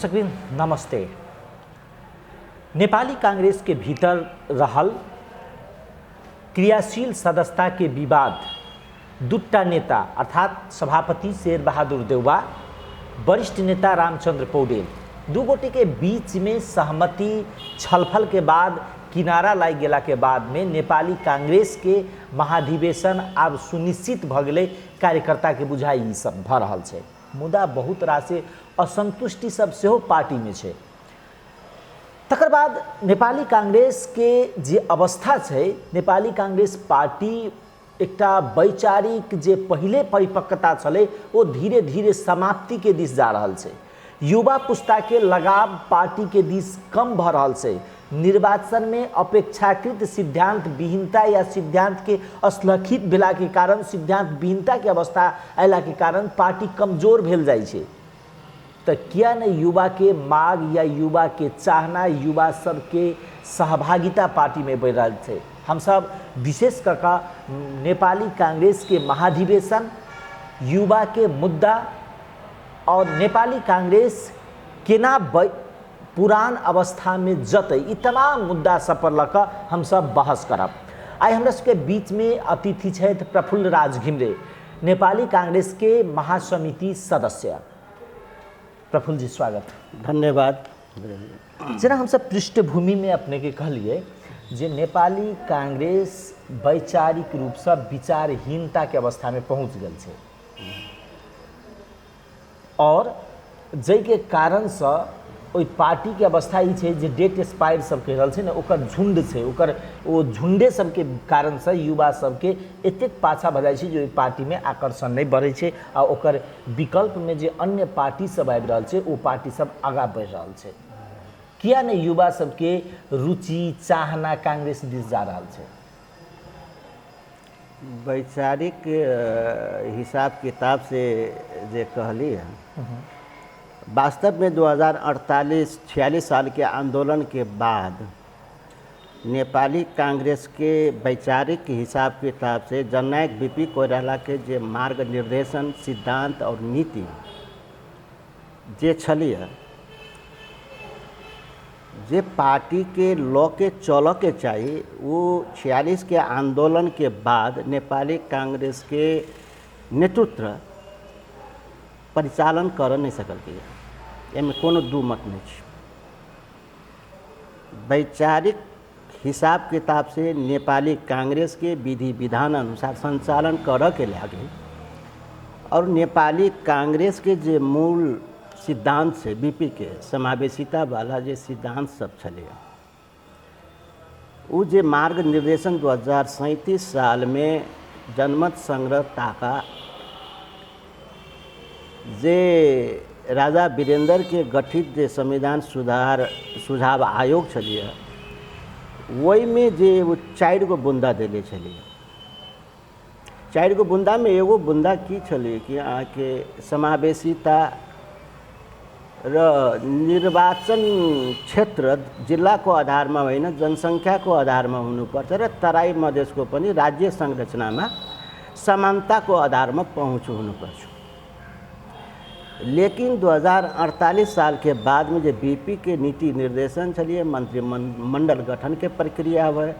दर्शकवृंद नमस्ते। नेपाली कांग्रेस के भीतर रहल क्रियाशील सदस्यता के विवाद दूटा नेता अर्थात सभापति शेरबहादुर देउवा, वरिष्ठ नेता रामचंद्र पौडेल दू गोटे के बीच में सहमति छलफल के बाद किनारा लागि गेला के बाद में नेपाली कांग्रेस के महाधिवेशन आब सुनिश्चित भ गेलै। कार्यकर्ता के बुझाइ ई सब भ रहल छै, मुदा बहुत रासे असंतुष्टि सब सेहो पार्टी में छै। तकर बाद नेपाली कांग्रेस के जे अवस्था छै, नेपाली कांग्रेस पार्टी एकटा वैचारिक जे पहिले परिपक्वता छलै ओ धीरे धीरे समाप्ति के दिस जा रहल छै। युवा पुस्ता के लगाव पार्टी के दिस कम भ रहल छै। निर्वाचन में अपेक्षाकृत सिद्धांत विहीनता या सिद्धांत के असलक्षित भेला के कारण, सिद्धांत विहीनता के अवस्था अयला के कारण पार्टी कमजोर भेल जाइ छै। तऽ किया नहि युवा के माग या युवा के चाहना, युवा सबके सहभागिता पार्टी में बढ़ि रहल छै। हमसब विशेष कऽ कऽ नेपाली कांग्रेस के महाधिवेशन, युवा के मुद्दा और नेपाली कांग्रेस केना पुरान अवस्था में जतै, ई तमाम मुद्दा सब पर लऽ कऽ हमसब बहस करब। आइ हमरा सबके बीच में अतिथि छथि प्रफुल्ल राज घिमिरे, नेपाली कांग्रेस के महासमिति सदस्य। प्रफुल्ल जी स्वागत। धन्यवाद। जेना हमसब पृष्ठभूमि में अपने के कहलिए जे नेपाली कांग्रेस वैचारिक रूपसँ विचारहीनता के अवस्था में पहुँच गेल छै और जाहिके कारणसँ ओहि पार्टीके अवस्था ई छै जे डेट एक्सपायर सब कहि रहल छै ने, ओकर झुण्ड छै, ओकर ओ झुण्डे सबके कारणसँ युवा सबके एतेक पाछा भऽ जाइ छै जे ओहि पार्टीमे आकर्षण नहि बढ़ै छै आ ओकर विकल्पमे जे अन्य पार्टी सब आबि रहल छै ओ पार्टी सब आगाँ बढ़ि रहल छै। किया नहि युवा सबके रुचि चाहना कांग्रेस दिस जा रहल छै? वैचारिक हिसाब किताब से जे कहली है, वास्तव में 2048 46 साल के आंदोलन के बाद नेपाली कांग्रेस के वैचारिक हिसाब किताब से जननायक बीपी कोइराला के जे मार्ग निर्देशन, सिद्धांत और नीति जे छलिए, जे पार्टीके लऽ के चलऽके चाही, ओ 46के आन्दोलनके बाद नेपाली कांग्रेसके नेतृत्व परिचालन करऽ नहि सकलकै। एहिमे कोनो दू मत नहि छै। वैचारिक हिसाब किताबसँ नेपाली कांग्रेसके विधि विधान अनुसार सञ्चालन करऽके लागि आओर नेपाली कांग्रेसके जे मूल सिद्धान्त छै, बीपीके समावेशितावाला जे सिद्धान्त सब छलैए, ओ जे मार्ग निर्देशन 2037 सालमे जनमत सङ्ग्रह ताका जे राजा वीरेन्द्रके गठित जे संविधान सुधार सुझाव आयोग छलैए, ओहिमे जे ओ 4 गो बुन्दा देले छलैए, 4 गो बुन्दामे एगो बुन्दा की छलै कि अहाँके समावेशिता र निर्वाचन क्षेत्र जिल्लाको आधारमा होइन, जनसङ्ख्याको आधारमा हुनुपर्छ र तराई मधेसको पनि राज्य संरचनामा समानताको आधारमा पहुँच हुनुपर्छ। लेकिन 2048 सालके बादमे जे बीपीके नीति निर्देशन छलियै, मन्त्रीमण्डल गठनके प्रक्रिया होइ,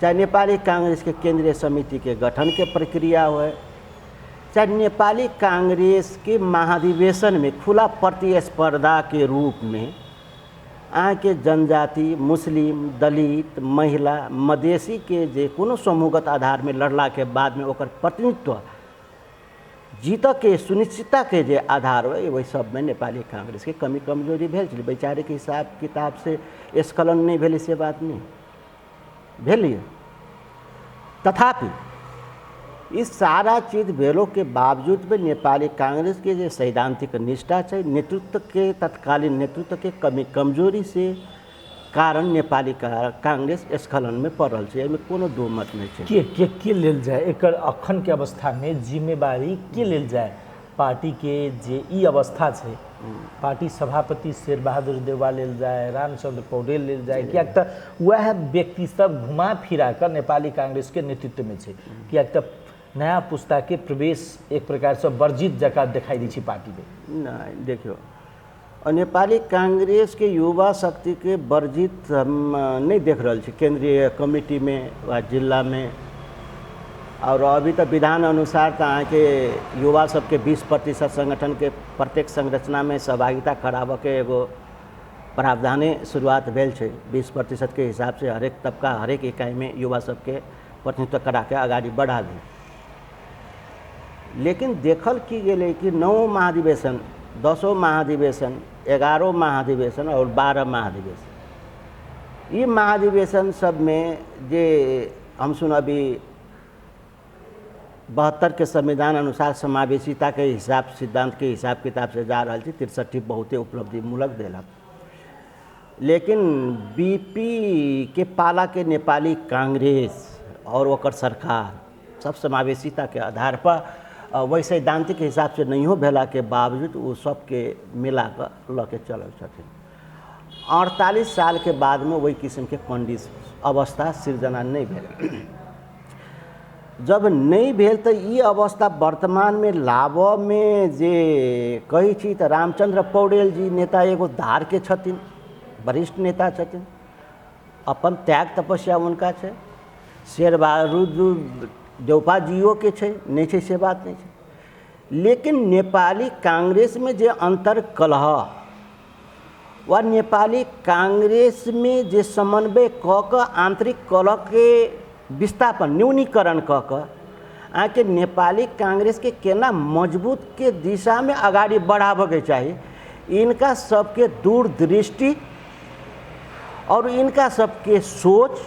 चाहे नेपाली काङ्ग्रेसके केन्द्रीय समितिके गठनके प्रक्रिया होइ, चाहे नेपाली काङ्ग्रेसके महाधिवेशनमे खुला प्रतिस्पर्धाके रूपमे अहाँके जनजाति, मुस्लिम, दलित, महिला, मधेसीके जे कोनो समूहगत आधारमे लड़लाके बादमे ओकर प्रतिनिधित्व जीतऽके सुनिश्चितताके जे आधार होइ, ओहि सबमे नेपाली काङ्ग्रेसके कमी कमजोरी भेल छलै। वैचारिक हिसाब किताबसँ स्खलन नहि भेलै से बात नहि भेलियै। तथापि ई सारा चीज भेलोके बावजूद भी नेपाली कांग्रेसके जे सैद्धांतिक निष्ठा छै, नेतृत्वके तत्कालीन नेतृत्वके कमी कमजोरी से कारण नेपाली कांग्रेस स्खलनमे पड़ल छै। एहिमे कोनो दू मत नहि छै। के के के लेल जाय एकर अखन के अवस्थामे जिम्मेवारी के लेल जाय? पार्टी के जे ई अवस्था छै, पार्टी सभापति शेरबहादुर देउवा लेल जाय, रामचंद्र पौडेल लेल जाय, किएक तऽ वएह व्यक्ति सब घुमा फिरा कऽ नेपाली कांग्रेसके नेतृत्वमे छै। किएक तऽ नया पुस्ताके प्रवेश एक प्रकारसँ वर्जित जकाँ देखाइ दै छै पार्टीमे। नहि, देखियौ, और नेपाली कांग्रेसके युवा शक्तिके वर्जित हम नहि देख रहल छी केन्द्रीय कमिटीमे वा जिलामे। और अभी तऽ विधान अनुसार तऽ अहाँके युवा सबके 20% संगठनके प्रत्येक संरचनामे सहभागिता कराबऽके एगो प्रावधाने शुरुआत भेल छै। 20% के हिसाबसँ हरेक तबका हरेक इकाइमे युवा सबके प्रतिनिधित्व कराके अगाडि बढ़ाबी। लेकिन देखल की गेलै कि 9 महाधिवेशन, 10 महाधिवेशन, 11 महाधिवेशन और 12 महाधिवेशन, ई महाधिवेशन सबमे जे हम सुन अभी 72 के संविधान अनुसार समावेशिताके हिसाब सिद्धान्तके हिसाब किताबसँ जा रहल छी। 63 बहुते उपलब्धिमूलक देलक, लेकिन बीपी के पालाके नेपाली कांग्रेस और ओकर सरकार सब समावेशिताके आधार पर वही सैद्धांतिक हिसाबसँ नहियो भेलाके बावजूद ओ सबके मिला कऽ लऽ के चलल छथिन। 48 सालके बादमे ओहि किसिमके कंडीशन अवस्था सिर्जना नहि भेल। जब नहि भेल तऽ ई अवस्था वर्तमानमे लाबऽमे जे कहै छी तऽ रामचन्द्र पौडेल जी नेता एगो धारके छथिन, वरिष्ठ नेता छथिन, अपन त्याग तपस्या हुनका छै। शेरबहादुर देउपाजियोके छै, नहि छै से बात नहि छै। लेकिन नेपाली कांग्रेसमे जे अन्तर कलह वा नेपाली कांग्रेसमे जे समन्वय कऽ कऽ आन्तरिक कलहके विस्थापन न्यूनीकरण कऽ कऽ अहाँके नेपाली कांग्रेसके केना मजबूतके दिशामे अगाडि बढ़ाबऽके चाही, इनका सबके दूरदृष्टि और इनका सबके सोच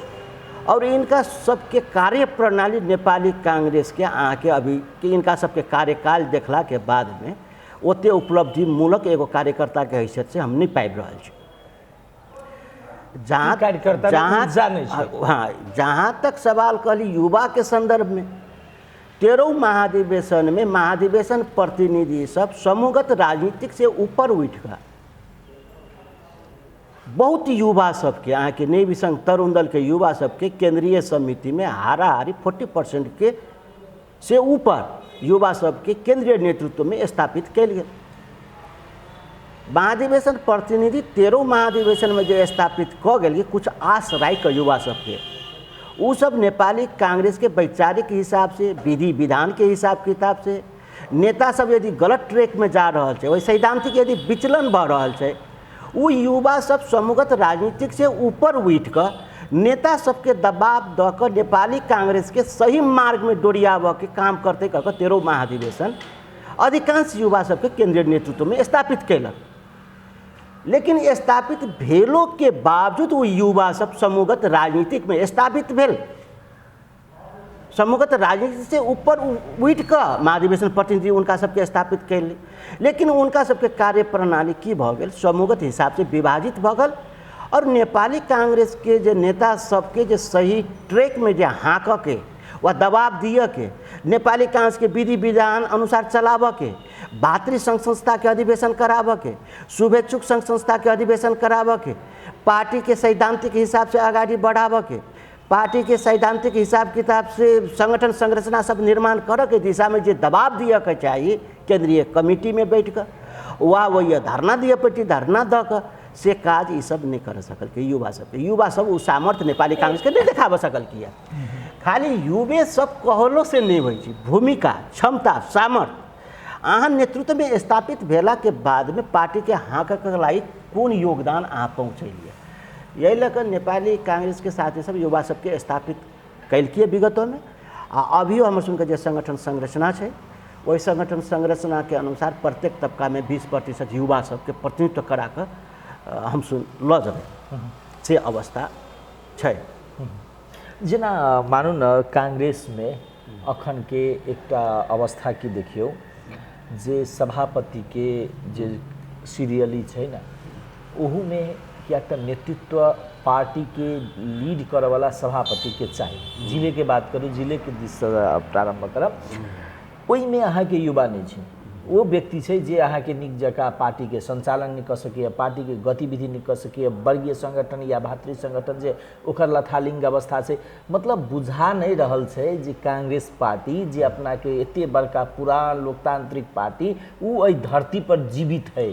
और इनका सबके कार्य प्रणाली नेपाली कांग्रेसके अहाँके अभी कि इनका सबके कार्यकाल देखलाके बादमे ओते उपलब्धिमूलक एगो कार्यकर्ताके हैसियतसँ हम नहि पाबि रहल छी। जहाँ कार्यकर्ता जहाँ ऊर्जा नहि छै। हाँ, जहाँ तक सवाल कहली युवाके सन्दर्भमे 13 महाधिवेशनमे महाधिवेशन प्रतिनिधि सब समूहगत राजनीतिक से ऊपर उठि कऽ बहुत युवा सबके अहाँके नेवी संघ तरुण दलके युवा सबके केंद्रीय समितिमे हाराहारी 40% के से ऊपर युवा सबके केंद्रीय नेतृत्वमे स्थापित कयल गेल। महाधिवेशन प्रतिनिधि 13 महाधिवेशनमे जे स्थापित कऽ गेल कुछ आस राखि कऽ युवा सबके, ओ सब नेपाली कांग्रेसके वैचारिक हिसाबसँ विधि विधानके हिसाब किताबसँ नेता सब यदि गलत ट्रैकमे जा रहल छै, ओहि सैद्धांतिक यदि विचलन भऽ रहल छै, ओ युवा सब समूहगत राजनीतिक से ऊपर उठि कऽ नेता सबके दबाव दऽ कऽ नेपाली कांग्रेसके सही मार्गमे डोरियाबऽके काम करतै कऽ कऽ 13 महाधिवेशन अधिकांश युवा सबके केंद्रीय नेतृत्वमे स्थापित कयलक। लेकिन स्थापित भेलो के बावजूद ओ युवा सब समूहगत राजनीतिकमे स्थापित भेल, समूहगत राजनीति से ऊपर उठि कऽ महाधिवेशन प्रतिनिधि हुनका सबके स्थापित कयली, लेकिन हुनका सबके कार्य प्रणाली की भऽ गेल, समूहगत हिसाबसँ विभाजित भऽ गेल और नेपाली कांग्रेसके जे नेता सबके जे सही ट्रैकमे जे हाँकऽके वा दबाव दियके नेपाली कांग्रेसके विधि विधान अनुसार चलाबऽके, भातृ संघ संस्थाके अधिवेशन कराबऽके, शुभेच्छुक संघ संस्थाके अधिवेशन कराबऽके, पार्टीके सैद्धांतिक हिसाबसँ अगाडि बढ़ाबऽके, पार्टीके सैद्धांतिक हिसाब किताबसँ संगठन संरचना सब निर्माण करऽके दिशामे जे दबाव दियके चाही केंद्रीय कमिटीमे बैठ कऽ वा वही धरना दिअ पड़तै, धरना दऽ कऽ से काज ई सब नहि कर सकलकै। युवा सबके युवा सब ओ सामर्थ्य नेपाली कांग्रेसके नहि देखाबऽ सकलकै। खाली युवे सब कहलो से नहि होइ छै, भूमिका क्षमता सामर्थ्य अहाँ नेतृत्वमे स्थापित भेलाके बादमे पार्टीके हाँकके लागि कोन योगदान अहाँ पहुँचेलियै, यही लऽ कऽ नेपाली कांग्रेसके साथी सब युवा सबके स्थापित कयलकै विगतमे। आ अभियो हमर सुनके जे संगठन संरचना छै ओहि संगठन संरचनाके अनुसार प्रत्येक तबकामे 20% युवा सबके प्रतिनिधित्व करा कऽ हम सुन लऽ जेबै से अवस्था छै। जेना मानू ने कांग्रेसमे अखनके एकटा अवस्था की देखियौ जे सभापतिके जे सीरियली छै ने ओहूमे किएक तऽ नेतृत्व पार्टीके लीड करऽवला सभापतिके चाही। जिलेके बात करू, जिलेके दिससँ प्रारम्भ करब, ओहिमे अहाँके युवा नहि छै, ओ व्यक्ति छै जे अहाँके नीक जकाँ पार्टीके सञ्चालन नहि कऽ सकैए, पार्टीके गतिविधि नहि कऽ सकैए, वर्गीय सङ्गठन या भातृ सङ्गठन जे ओकर लथालिङ्ग अवस्था छै। मतलब बुझा नहि रहल छै जे कांग्रेस पार्टी जे अपनाके एते बड़का पुरान लोकतांत्रिक पार्टी उ एहि धरती पर जीवित है।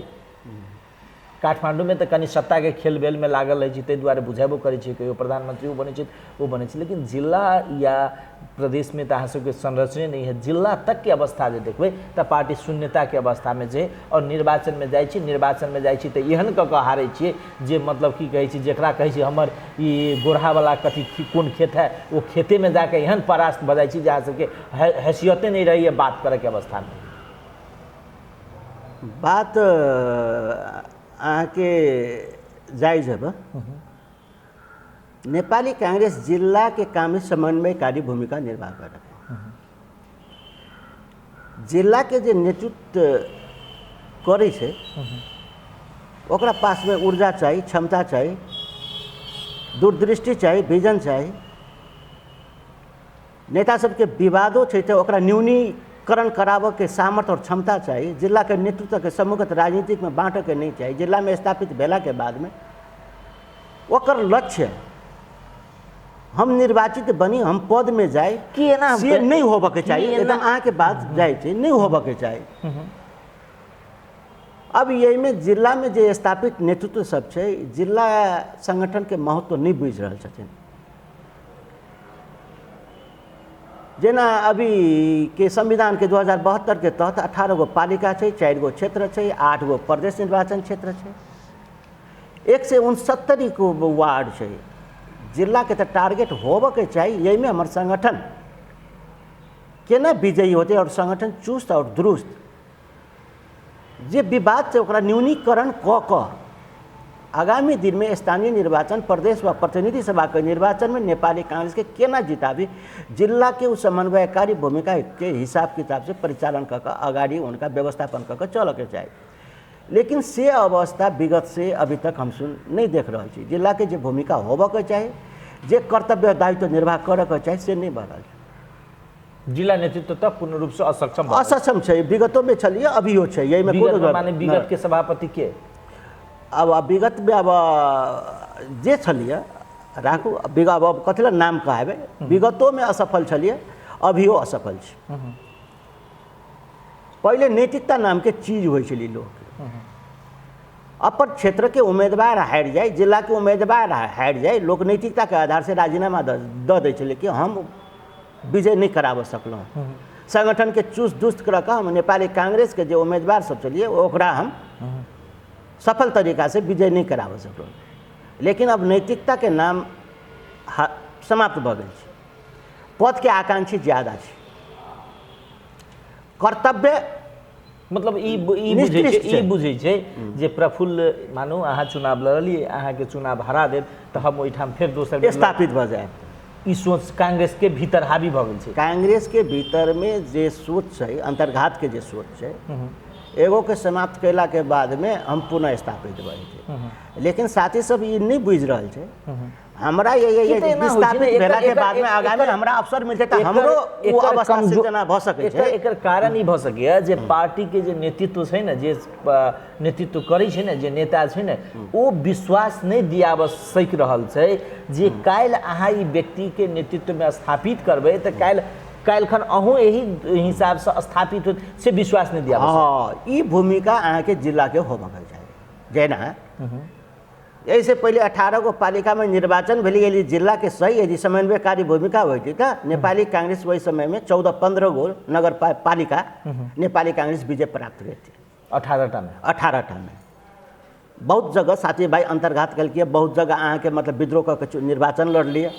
काठमाण्डूमे तऽ कनि सत्ताके खेल बेलमे लागल रहै छी, ताहि दुआरे बुझेबो करै छै, कहियो प्रधानमंत्रियो बनै छै, ओ बनै छै, लेकिन जिला या प्रदेशमे तऽ अहाँ सबके संरचने नहि है। जिला तकके अवस्था जे देखबै तऽ पार्टी शून्यताके अवस्थामे छै। आओर निर्वाचनमे जाइ छी, निर्वाचनमे जाइ छी तऽ एहन कऽ कऽ हारै छियै जे मतलब की कहै छै, जकरा कहै छै हमर ई गोरहावला कथी कोन खेत है, ओ खेतेमे जाकऽ एहन परास्त भऽ जाइ छी जे अहाँ सबके हैसियते नहि रहैए बात करैके अवस्थामे। बात अहाँके जायज हेब। नेपाली काङ्ग्रेस जिल्लाके काममे समन्वयकारी भूमिका निर्वाह करत। जिल्लाके जे नेतृत्व करै छै ओकरा पासमे ऊर्जा चाही, क्षमता चाही, दूरदृष्टि चाही, विजन चाही। नेता सबके विवादो छै तऽ ओकरा न्यूनीकरण कराबऽके सामर्थ्य और क्षमता चाही। जिल्लाके नेतृत्वके समूहगत राजनीतिकमे बाँटऽके नहि चाही। जिल्लामे स्थापित भेलाके बादमे ओकर लक्ष्य हम निर्वाचित बनी, हम पदमे जाय, की एना से नहि होबऽके चाही। की एना- एकदम अहाँके बात जाइ छै, नहि होबऽके चाही। अब एहिमे जिल्लामे जे स्थापित नेतृत्व सब छै, जिल्ला संगठनके महत्व नहि बुझि रहल छथिन। जेना अभी के संविधान के 2072 के तहत 18 गो पालिका छै, 4 गो क्षेत्र छै, 8 गो प्रदेश निर्वाचन क्षेत्र छै, 169 गो वार्ड छै। जिल्लाके तऽ टारगेट होबऽके चाही एहिमे हमर संगठन केना विजयी होतै और संगठन चुस्त और दुरुस्त जे विवाद छै ओकरा न्यूनीकरण कऽ कऽ आगामी दिनमे स्थानीय निर्वाचन, प्रदेश वा प्रतिनिधि सभाके निर्वाचनमे नेपाली काङ्ग्रेसके केना जिताबी, जिल्लाके उ समन्वयकारी भूमिकाके हिसाब किताबसँ परिचालन कऽ कऽ अगाडि हुनका व्यवस्थापन कऽ कऽ चलऽके चाही। लेकिन से अवस्था विगत से अभी तक हम सुन नहीं देख रहल छी। जिल्लाके जे भूमिका होबऽके चाही, जे कर्तव्य दायित्व निर्वाह करऽके चाही, से नहि भऽ रहल छै। जिला नेतृत्व तऽ पूर्ण रूपसँ असक्षम भऽ गेल। असक्षम छै, विगतोमे छलियै, अभियो छै। एहिमे कोनो विगतमे माने विगत के सभापति के? अब विगतमे अब जे छलियै राखू, विगत अब कथी लए नाम कहबै, विगतोमे असफल छलियै, अभियो असफल छी। पहिले नैतिकता नामके चीज होइ छलै लोकके। अपन क्षेत्रके उम्मीदवार हारि जाय, जिलाके उम्मीदवार हारि जाय, लोक नैतिकताके आधार से राजीनामा दऽ दै छलै कि हम विजय नहि कराबऽ सकलहुँ। संगठनके चुस्त दुस्त कऽ कऽ हम नेपाली काङ्ग्रेसके जे उम्मीदवार सब छलियै ओकरा हम सफल तरीकासँ विजय नहि कराबऽ सकलहुँ। लेकिन अब नैतिकताके नाम समाप्त भऽ गेल छै। पदके आकांक्षी ज्यादा छै, कर्तव्य मतलब ई ई बुझै छै, ई बुझै छै जे प्रफुल्ल मानू अहाँ चुनाव लड़लियै, अहाँके चुनाव हरा देत तऽ हम ओहिठाम फेर दोसर स्थापित भऽ जायब। ई सोच कांग्रेसके भीतर हावी भऽ गेल छै। कांग्रेसके भीतरमे जे सोच छै, अन्तर्घातके जे सोच छै, एगोके समाप्त कयलाके बादमे हम पुनः स्थापित भऽ जेतै। लेकिन साथी सब ई नहि बुझि रहल छै। हमरा विस्थापित भेलाके बादमे आगामी हमरा अवसर मिलतै तऽ हमरो ओ अवस्था सिर्जना भऽ सकै छै। एकर कारण ई भऽ सकैए जे पार्टीके जे नेतृत्व छै ने, जे नेतृत्व करै छै ने, जे नेता छै ने, ओ विश्वास नहि दियाबऽ सकि रहल छै जे काल्हि अहाँ ई व्यक्तिके नेतृत्वमे स्थापित करबै तऽ काल्हिखन अहूँ एहि हिसाबसँ स्थापित होत, से विश्वास नहि दियाबऽ। हँ, ई भूमिका अहाँके जिलाके होबऽके चाही। जेना एहिसँ पहिले 18 गो पालिकामे निर्वाचन भेलै, यदि जिलाके सही यदि समन्वयकारी भूमिका होइतै तऽ नेपाली काङ्ग्रेस ओहि समयमे 14-15 गो नगर पालिका नेपाली काङ्ग्रेस विजय प्राप्त करतै। 18टामे 18टामे बहुत जगह साथी भाइ अन्तर्घात केलकै, बहुत जगह अहाँके मतलब विद्रोह कऽ के निर्वाचन लड़लियै।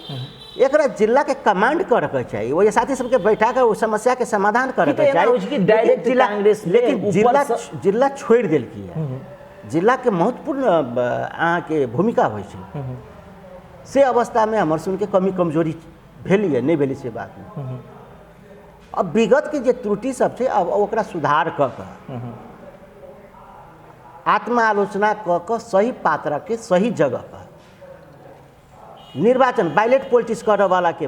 एकरा जिलाके कमांड करऽके चाही, ओहि साथी सबके बैठा कऽ ओ समस्याके समाधान करऽके चाही। लेकिन जिला छोड़ि देलकै, जिलाके महत्वपूर्ण अहाँके भूमिका होइ छै। से अवस्थामे हमर सुनके कमी कमजोरी भेलियै, नहि भेलै से बात नहि। अब विगतके जे त्रुटि सब छै अब ओकरा सुधार कऽ कऽ आत्मालोचना कऽ कऽ सही पात्रके सही जगह पर निर्वाचन, बैलेट पॉलिटिक्स करऽवालाके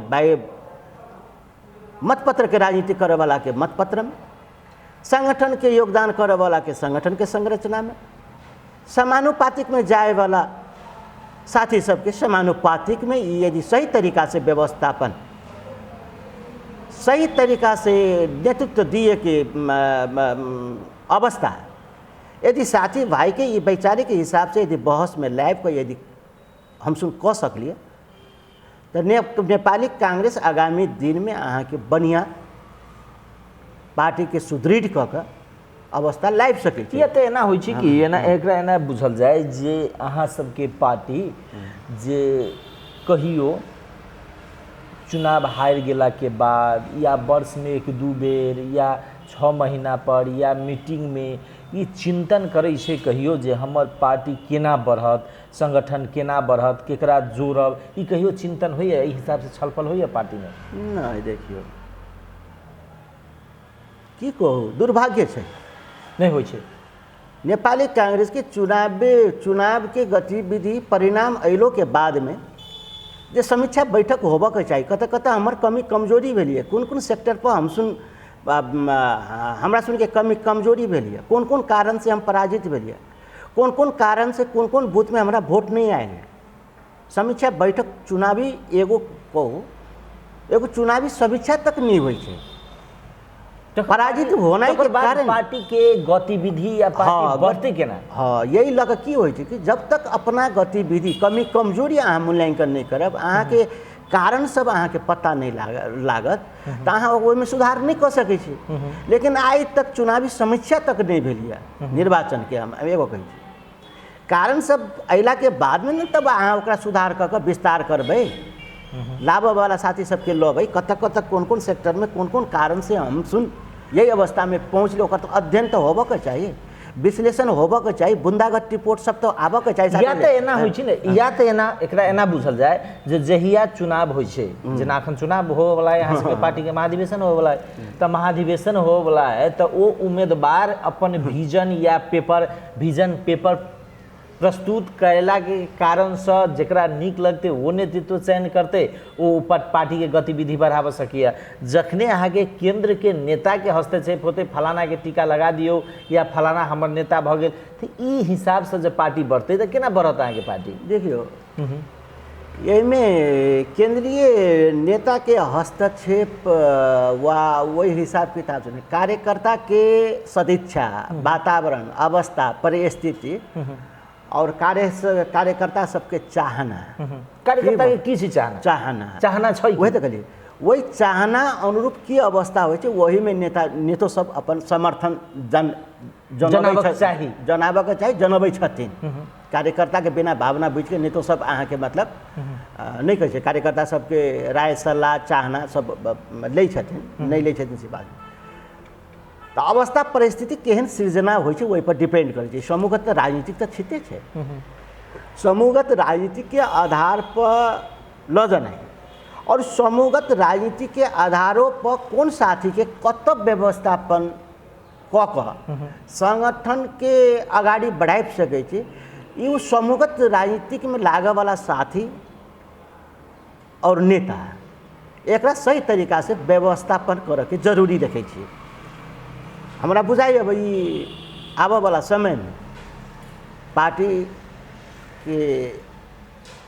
मतपत्रके राजनीति करऽवालाके मतपत्रमे, संगठनके योगदान करऽवालाके संगठनके संरचनामे, समानुपातिकमे जायवला साथी सबके समानुपातिकमे यदि सही तरीकासँ व्यवस्थापन, सही तरीकासँ नेतृत्व दिएके अवस्था यदि साथी भाइके ई वैचारिक हिसाबसँ यदि बहसमे लाबि कऽ यदि हमसब कऽ सकलियै तऽ नेपाली कांग्रेस आगामी दिनमे अहाँके बढ़िआँ पार्टीके सुदृढ़ कऽ कऽ अवस्था लाबि सकै छै। किया तऽ एना होइ छै कि एना एकरा एना बुझल जाय जे अहाँ सबके पार्टी जे कहियो चुनाव हारि गेलाके बाद या वर्षमे एक दू बेर या 6 महीना पर या मीटिंगमे ई चिन्तन करै छै कहियो जे हमर पार्टी केना बढ़त, संगठन केना बढ़त, केकरा जोड़ब, ई कहियो चिन्तन होइए? एहि हिसाबसँ छलफल होइए पार्टीमे? नहि, देखियौ की कहू, दुर्भाग्य छै नहि होइ छै। नेपाली कांग्रेसके चुनावके गतिविधि परिणाम अयलोके बादमे जे समीक्षा बैठक होबऽके चाही, कतऽ कतऽ हमर कमी कमजोरी भेलियै, कोन कोन सेक्टर पर हम सुन हमरा सुनके कमी कमजोरी भेलियै, कोन कोन कारणसँ हम पराजित भेलियै, कोन कोन कारणसँ कोन कोन बूथमे हमरा वोट नहि आयल है। समीक्षा बैठक चुनावी एगो कहू एगो चुनावी समीक्षा तक नहि होइ छै। पराजित होनाइ के कारण पार्टी के गतिविधि या पार्टी बढ़ते केना? हाँ, यही लऽ कऽ की होइ छै कि जब तक अपना गतिविधि कमी कमजोरी अहाँ मूल्यांकन नहि करब, अहाँके कारण सब अहाँके पता नहि लागत तऽ अहाँ ओहिमे सुधार नहि कऽ सकै छी। लेकिन आइ तक चुनावी समीक्षा तक नहि भेल यऽ निर्वाचनके। हम एगो कहै छी कारण सब अयलाके बादमे ने तब अहाँ ओकरा सुधार कऽ कऽ विस्तार करबै, लाबऽवला साथी सबके लबै, कतऽ कतऽ कोन कोन सेक्टरमे कोन कोन कारणसँ हम सुन यही अवस्थामे पहुँचलै, ओकर तऽ अध्ययन तऽ होबऽके चाही, विश्लेषण होबऽके चाही, बुन्दागत रिपोर्ट सब तऽ आबऽके चाही। या तऽ एना होइ छै ने, या तऽ एना एकरा एना बुझल जाय जे जहिया चुनाव होइ छै, जेना अखन चुनाव होबऽवला है, अहाँ सबके पार्टीके महाधिवेशन होबऽवला है, तऽ महाधिवेशन होबऽवला है तऽ ओ उम्मीदवार अपन विजन या पेपर विजन पेपर प्रस्तुत कयलाके कारणसँ जकरा नीक लगतै ओ नेतृत्व चयन करतै, ओ ऊपर पार्टीके गतिविधि बढ़ाबऽ सकैए। जखने अहाँके केन्द्रके नेताके हस्तक्षेप होतै, फलानाके टीका लगा दियौ या फलाना हमर नेता भऽ गेल, तऽ ई हिसाबसँ जे पार्टी बढ़तै तऽ केना बढ़त अहाँके पार्टी? देखियौ, एहिमे केन्द्रीय नेताके हस्तक्षेप वा ओहि हिसाब किताबसँ नहि, कार्यकर्ताके सदिच्छा, वातावरण, अवस्था, परिस्थिति और कार्यकर्ता सबके चाहना। कार्यकर्ता के की चीज चाहना? चाहना चाहना छै, वही तऽ कहलियै, वही चाहना अनुरूप की अवस्था होइ छै ओहिमे नेतो सब अपन समर्थन जनाबक चाही, जनाबक चाही, जनबै छथिन। कार्यकर्ताके बिना भावना बुझिके नेतो सब अहाँके मतलब नहि कहै छै, कार्यकर्ता सबके राय सल्लाह चाहना सब लै छथिन, नहि लै छथिन से बात। तऽ अवस्था परिस्थिति केहन सृजना होइ छै ओहिपर डिपेंड करै छै। समूहगत राजनीतिक तऽ छिते छै, समूहगत राजनीतिके आधार पर लऽ जेनाइ और समूहगत राजनीतिके आधारो पर कोन साथीके कतऽ व्यवस्थापन कऽ कऽ संगठनके अगाडि बढ़ाबि सकै छी, ई ओ समूहगत राजनीतिकमे लागऽवला साथी और नेता एकरा सही तरीकासँ व्यवस्थापन करऽके जरूरी देखै छियै। हमरा बुझाइए अब ई आबऽवला समयमे पार्टीके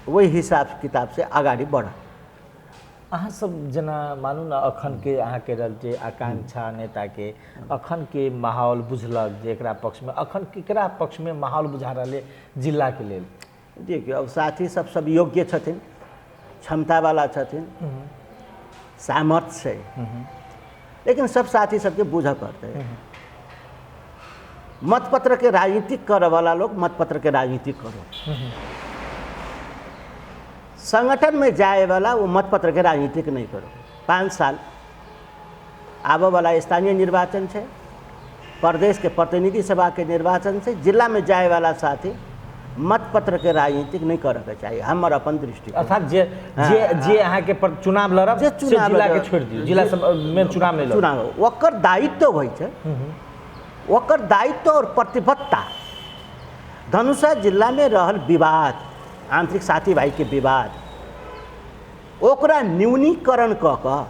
ओहि हिसाब किताबसँ अगाडि बढ़त। अहाँ सब जेना मानू ने अखन के अहाँके रहल जे आकांक्षा नेताके अखन के माहौल बुझलक जे एकरा पक्षमे अखन केकरा पक्षमे माहौल बुझा रहल है जिलाके लेल? देखियौ, अब साथी सब सब योग्य छथिन, क्षमतावाला छथिन, सामर्थ्य छै, लेकिन सब साथी सबके बुझऽ पड़तै। मतपत्रके राजनीति करऽवला लोग मतपत्रके राजनीति करो, संगठनमे जाएवाला वो मतपत्रके राजनीतिक नहि करो। 5 साल आबऽवला स्थानीय निर्वाचन छै, प्रदेशके प्रतिनिधि सभाके निर्वाचन छै, जिलामे जाएवाला साथी मतपत्रके राजनीतिक नहि करऽके चाही, हमर अपन दृष्टि। अर्थात जे जे जे अहाँके पर चुनाव लड़ब जे चुनाव जिला के छोड़ि दियौ, जिला सब में चुनाव नहि लड़ब, चुनाव ओकर दायित्व होइ छै, ओकर दायित्व और प्रतिबद्धता। धनुषा जिलामे रहल विवाद, आंतरिक साथी भाईके विवाद, ओकरा न्यूनीकरण कऽ कऽ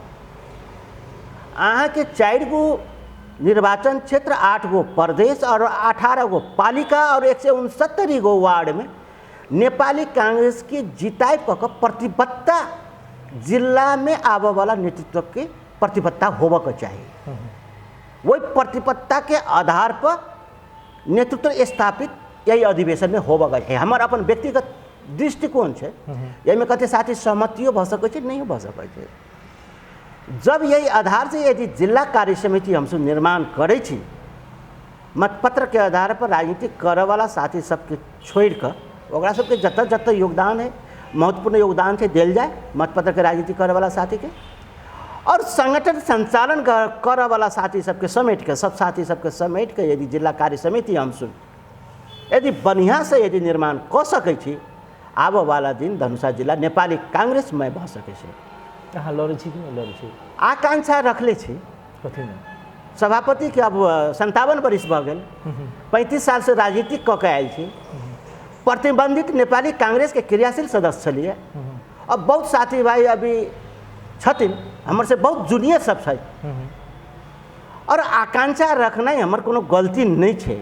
अहाँके 4 गो निर्वाचन क्षेत्र, 8 गो प्रदेश और 18 गो पालिका और 169 गो वार्डमे नेपाली कांग्रेसके जिताइ कऽ कऽ प्रतिबद्धता जिलामे आबऽवला नेतृत्वके प्रतिबद्धता होबऽके चाही। ओहि प्रतिबद्धताके आधार पर नेतृत्व स्थापित यही अधिवेशनमे होबऽ के छै। हमर अपन व्यक्तिगत दृष्टिकोण छै, एहिमे कते साथी सहमतियो भऽ सकै छै, नहियो भऽ सकै छै। जब यही आधार से यदि जिला कार्य समिति हमसब निर्माण करै छी, मतपत्र के आधार पर राजनीति करऽवाला साथी सबके छोड़ि कऽ ओकरा सबके जतऽ जतऽ योगदान है, महत्वपूर्ण योगदान छै, देल जाय मतपत्र के राजनीति करऽवाला साथीके, और संगठन संचालन करऽवाला साथी सबके समेट के, सब साथी सबके समेट के यदि जिला कार्य समिति हमसब यदि बढ़िआँ से यदि निर्माण कऽ सकै छी, आबऽ वाला दिन धनुषा जिला नेपाली कांग्रेसमय भऽ सकै छै। अहाँ लड़ै छी कि नहि लड़ै छी? आकांक्षा रखले छी। कथीमे? सभापतिके अब 57 बरिस भऽ गेल, 35 सालसँ राजनीति कऽ के आयल छी, प्रतिबंधित नेपाली कांग्रेसके क्रियाशील सदस्य छलियै। अब बहुत साथी भाई अभी छथिन हमर से बहुत जूनियर सब छथि, और आकांक्षा रखनाइ हमर कोनो गलती नहि छै,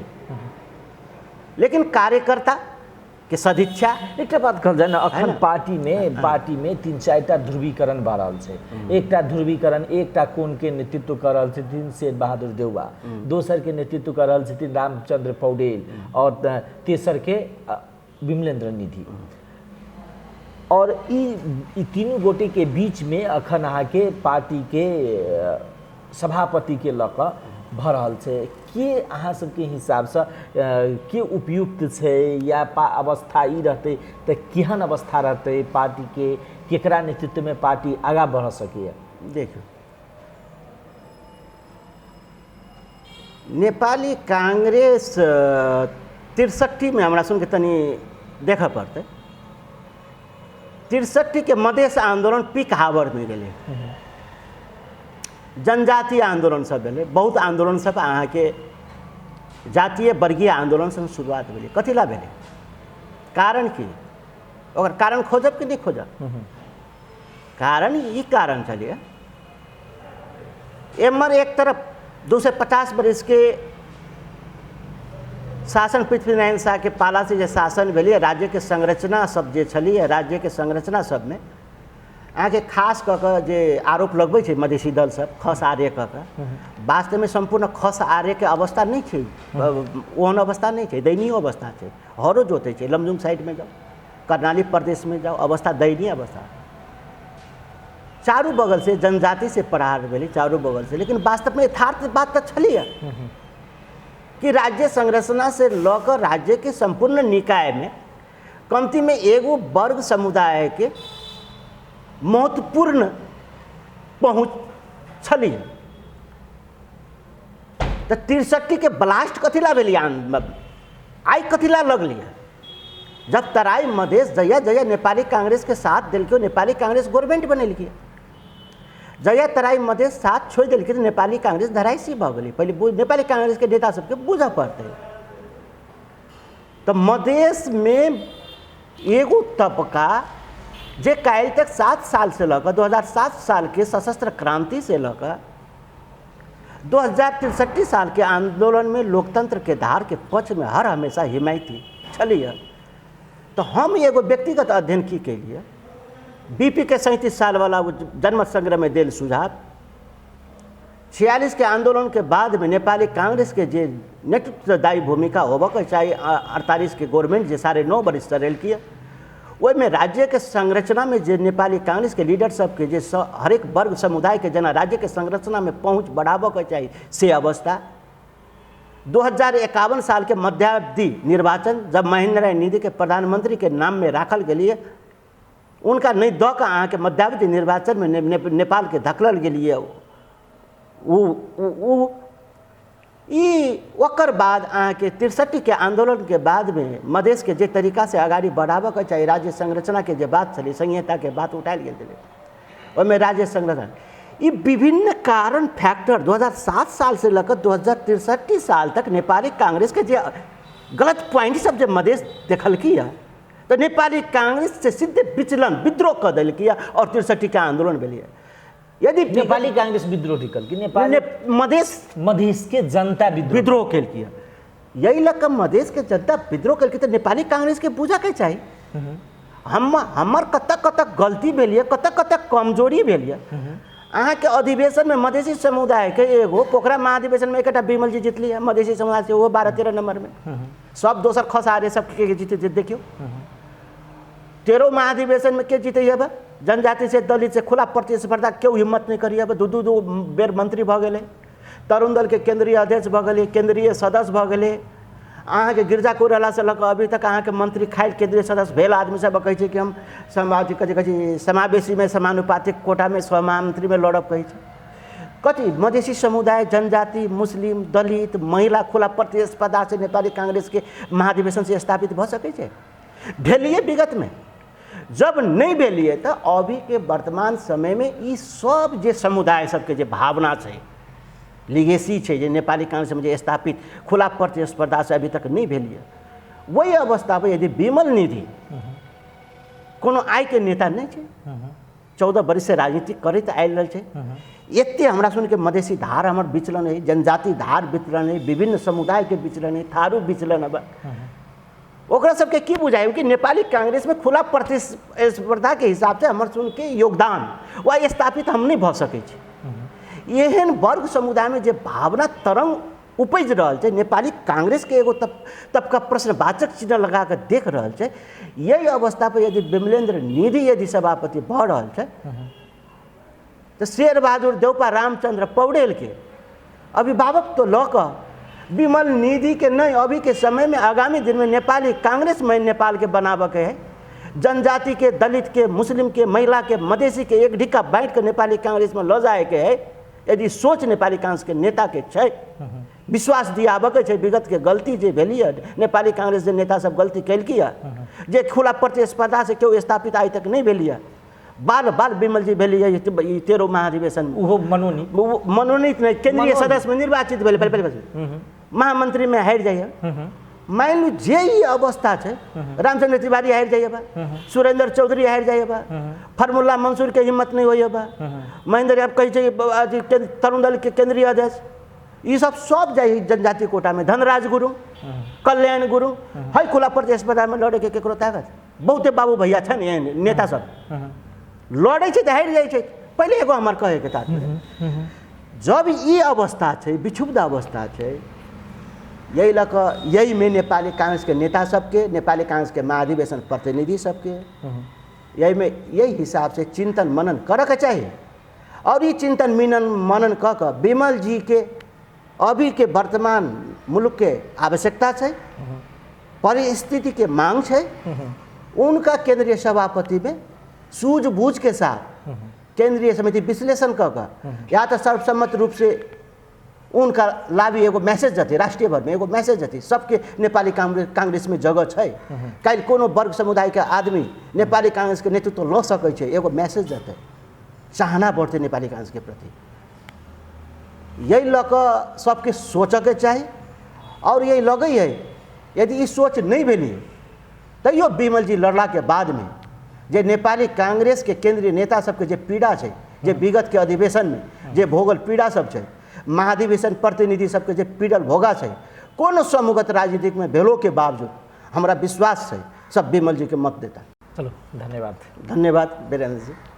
लेकिन कार्यकर्ता के सदिच्छा। एकटा बात कहल जाय ने, अखन पार्टी में 3-4टा ध्रुवीकरण भऽ रहल छै। एकटा ध्रुवीकरण एकटा कोण के नेतृत्व कऽ रहल छथिन शेर बहादुर देउवा, दोसर के नेतृत्व कऽ रहल छथिन रामचंद्र पौडेल, और तेसर के विमलेंद्र निधि। और ई तीनू गोटे के बीच में अखन अहाँके पार्टी के सभापति के लऽ कऽ भऽ रहल छै। के अहाँ सबके हिसाबसँ के उपयुक्त छै, या अवस्था ई रहतै तऽ केहन अवस्था रहतै पार्टीके, केकरा नेतृत्वमे पार्टी आगाँ बढ़ सकैए? देखियौ, नेपाली कांग्रेस 63में हमरा सुनके तनी देखऽ पड़तै। 63के मधेश आंदोलन पीक हावरमे गेलै, जनजातीय आंदोलन सब भेलै, बहुत आंदोलन सब अहाँके जातीय वर्गीय आंदोलन सब शुरुआत भेलै। कथी ला भेलै? कारण की? ओकर कारण खोजब कि नहि खोजब? कारण ई कारण छलियै, एम्हर एक तरफ 250 बरिस के शासन पृथ्वीनारायण शाह के पाला से जे शासन भेलै, राज्यके संरचना सब जे छलियै, राज्यके संरचना सबमे अहाँके खास कऽ कऽ जे आरोप लगबै छै मधेसी दल सब खस आर्य कऽ कऽ, वास्तवमे सम्पूर्ण खस आर्यके अवस्था नहि छै, ओहन अवस्था नहि छै, दयनीय अवस्था छै। हरो जोतै छै, लमजुङ साइडमे जाउ, कर्णाली प्रदेशमे जाउ, अवस्था दयनीय अवस्था। चारू बगल से जनजाति से प्रहार भेलै, चारू बगल से, लेकिन वास्तवमे यथार्थ बात तऽ छलैए कि राज्य संरचना से लऽ कऽ राज्यके सम्पूर्ण निकायमे कमतीमे एगो वर्ग समुदायके महत्वपूर्ण पहुँच छलियै। तऽ 63के ब्लास्ट कथी ला भेलै? आइ कथी ला लगलियै? जब तराई मधेश जहिया जहिया नेपाली कांग्रेस के साथ देलकै, नेपाली कांग्रेस गवर्नमेंट बनेलकै। जहिया तराई मधेश साथ छोड़ि देलकै तऽ नेपाली कांग्रेस धराइसी भऽ गेलै। पहिले नेपाली कांग्रेसके नेता सबके बुझऽ पड़तै। तऽ मधेशमे एगो तबका जे काल्हि तक 7 साल से लऽ कऽ 2007 सालके सशस्त्र क्रांति से लऽ कऽ 2063 साल के आंदोलन में लोकतंत्र के धार के पक्ष में हर हमेशा हिमायती छलियै। तऽ हम एगो व्यक्तिगत अध्ययन की केलियै, बीपी के 37 साल वाला जनमत संग्रह में देल सुझाव, 46 के आंदोलन के बाद में नेपाली कांग्रेस के जे नेतृत्वदायी भूमिका होबऽ के चाही, 48 के गवर्नमेंट जे 9.5 बरिस चलेलकै, ओहिमे राज्यके संरचनामे जे नेपाली कांग्रेसके लीडर सबके जे हरेक वर्ग समुदायके जेना राज्यके संरचनामे पहुँच बढ़ाबऽके चाही से अवस्था। 2051 सालके मध्यावधि निर्वाचन जब महेंद्र नारायण निधिके प्रधानमंत्रीके नाममे राखल गेलियै, उनका नहि दऽ कऽ अहाँके मध्यावधि निर्वाचनमे नेपालके धकलल गेलियै। ओ ई ओकर बाद अहाँके 63के आंदोलनके बादमे मधेशके जे तरीकासँ अगाडि बढ़ाबऽके चाही, राज्य संरचनाके जे बात छलै, संहिताके बात उठायल गेल छलै, ओहिमे राज्य संरचना ई विभिन्न कारण फैक्टर 2007 साल से लऽ कऽ 2063 साल तक नेपाली कांग्रेसके जे गलत पॉइंट सब जे मधेश देखलकै तऽ नेपाली कांग्रेस से सीधे विचलन विद्रोह कऽ देलकै और 63के आंदोलन भेलै। यदि नेपाली कांग्रेस विद्रोह केलकै, नेपाली मधेश मधेश के जनता विद्रोह केलकै, यही लऽ कऽ मधेश के जनता विद्रोह केलकै तऽ नेपाली कांग्रेस के बुझऽ के चाही हमर कतऽ कतऽ गलती भेल यऽ, कतऽ कतऽ कमजोरी भेल यऽ। अहाँके अधिवेशनमे मधेसी समुदायके एगो पोखरा महाधिवेशनमे एकटा विमल जी जितली है मधेसी समुदाय से, ओहो 12-13 नंबरमे। सब दोसर खसारे सब के जीते देखियौ। 13 महाधिवेशनमे के जीते अब जनजाति से दलित से खुला प्रतिस्पर्धा केओ हिम्मत नहीं करी। अब 2-2 बेर मंत्री भऽ गेलै, तरुण दलके केंद्रीय अध्यक्ष भऽ गेलै, केंद्रीय सदस्य भऽ गेलै। अहाँके गिरजा कोइरालासँ लऽ कऽ अभी तक अहाँके मंत्री खाइल केंद्रीय सदस्य भेल आदमी सब कहै छै कि हम समाज कथी कहै छै समावेशीमे समानुपातिक कोटामे सहमंत्रीमे लड़ब कहै छै। कथी मधेसी समुदाय जनजाति मुस्लिम दलित महिला खुला प्रतिस्पर्धा से नेपाली कांग्रेसके महाधिवेशन से स्थापित भऽ सकै छै? भेलिए विगतमे, जब नहीं भेलिए तऽ अभीके वर्तमान समयमे ई सब जे समुदाय सबके जे भावना छै, लिगेसी छै, जे नेपाली कांग्रेसमे जे स्थापित खुला प्रतिस्पर्धा से अभी तक नहीं भेलिए, वही अवस्था पर यदि विमल निधि कोनो आइके नेता नहीं छै, 14 बरिस से राजनीति करैत आबि रहल छै, एते हमरा सुनके मधेसी धार हमर विचलन है, जनजाति धार विचलन है, विभिन्न समुदायके विचलन है, थारू विचलन है, ओकरा सबके की बुझाइ कि नेपाली कांग्रेसमे खुला प्रतिस्पर्धाके हिसाबसँ हमर सुनके योगदान वा स्थापित हम नहि भऽ सकै छी। एहन वर्ग समुदायमे जे भावना तरंग उपजि रहल छै, नेपाली कांग्रेसके एगो तबका प्रश्नवाचक चिन्ह लगा कऽ देख रहल छै। यही अवस्था पर यदि विमलेन्द्र निधि यदि सभापति भऽ रहल छै तऽ शेरबहादुर देउपा रामचंद्र पौडेलके अभिभावक तो लऽ कऽ विमल निधिके नहि, अभीके समयमे आगामी दिनमे नेपाली कांग्रेसमे नेपालके बनाबऽके है, जनजातिके दलितके मुस्लिमके महिलाके मधेसीके एक ढिक्का बाँटिके नेपाली कांग्रेसमे लऽ जायके है। यदि सोच नेपाली कांग्रेसके नेताके छै, विश्वास दियाबऽके छै, विगतके गलती जे भेली है नेपाली कांग्रेस जे नेता सब गलती केलकी है, जे खुला प्रतिस्पर्धा से केओ स्थापित आइ तक नहि भेली है, बार बार विमल जी भेली है ई 13 महाधिवेशन में। ओहो मनोनीत, मनोनीत नहीं, केंद्रीय सदस्य में निर्वाचित भेलै, पहिले पहिले महामंत्री में हारि जाइए। मान लू जे ई अवस्था छै, रामचंद्र तिवारी हारि जाइए बा, सुरेंद्र चौधरी हारि जाइए बा, फरमुल्ला मंसूर के हिम्मत नहीं होइए बा, महेंद्र यादव कहै छै तरुण दल के केंद्रीय अध्यक्ष, ई सब सब जाइ जनजाति कोटा में, धनराज गुरु, कल्याण गुरु है खुला प्रतिस्पर्धा में लड़े के केकरो ताकत? बहुते बाबू भैया छनि एहन नेता सब लड़ै छै तऽ हारि जाइ छै। पहिले एगो हमर कहैके तात्पर्य, जब ई अवस्था छै, विक्षुब्ध अवस्था छै, यही लऽ कऽ यहीमे नेपाली कांग्रेसके नेता सबके, नेपाली कांग्रेसके महाधिवेशन प्रतिनिधि सबके यहीमे यही हिसाबसँ चिन्तन मनन करऽके चाही। और ई चिन्तन मिनन मनन कऽ कऽ विमल जीके अभीके वर्तमान मुलुकके आवश्यकता छै, परिस्थितिके मांग छै, उनका केंद्रीय सभापतिमे सूझबूझ के साथ केंद्रीय समिति विश्लेषण कऽ कऽ या तऽ सर्वसम्मत रूप से उनका लाभी एगो मैसेज जतै, राष्ट्रीय भरमे एगो मैसेज जतै, सबके नेपाली कांग्रेसमे जगह छै, काल्हि कोनो वर्ग समुदायके आदमी नेपाली कांग्रेसके नेतृत्व लऽ सकै छै, एगो मैसेज जतै, चाहना बढ़तै नेपाली कांग्रेसके प्रति। यही लऽ कऽ सबके सोचऽके चाही। और यही लगै है यदि ई सोच नहि भेलै तैयो विमल जी लड़लाके बादमे जे नेपाली कांग्रेसके केंद्रीय नेता सबके जे पीड़ा छै, जे विगतके अधिवेशनमे जे भोगल पीड़ा सब छै, महाधिवेशन प्रतिनिधि सबके जे पीड़ल भोगा छै, कोनो समूहगत राजनीतिकमे भेलोके बावजूद हमरा विश्वास छै सब विमल जीके मत देता। चलो धन्यवाद। धन्यवाद वीरेंद्र जी।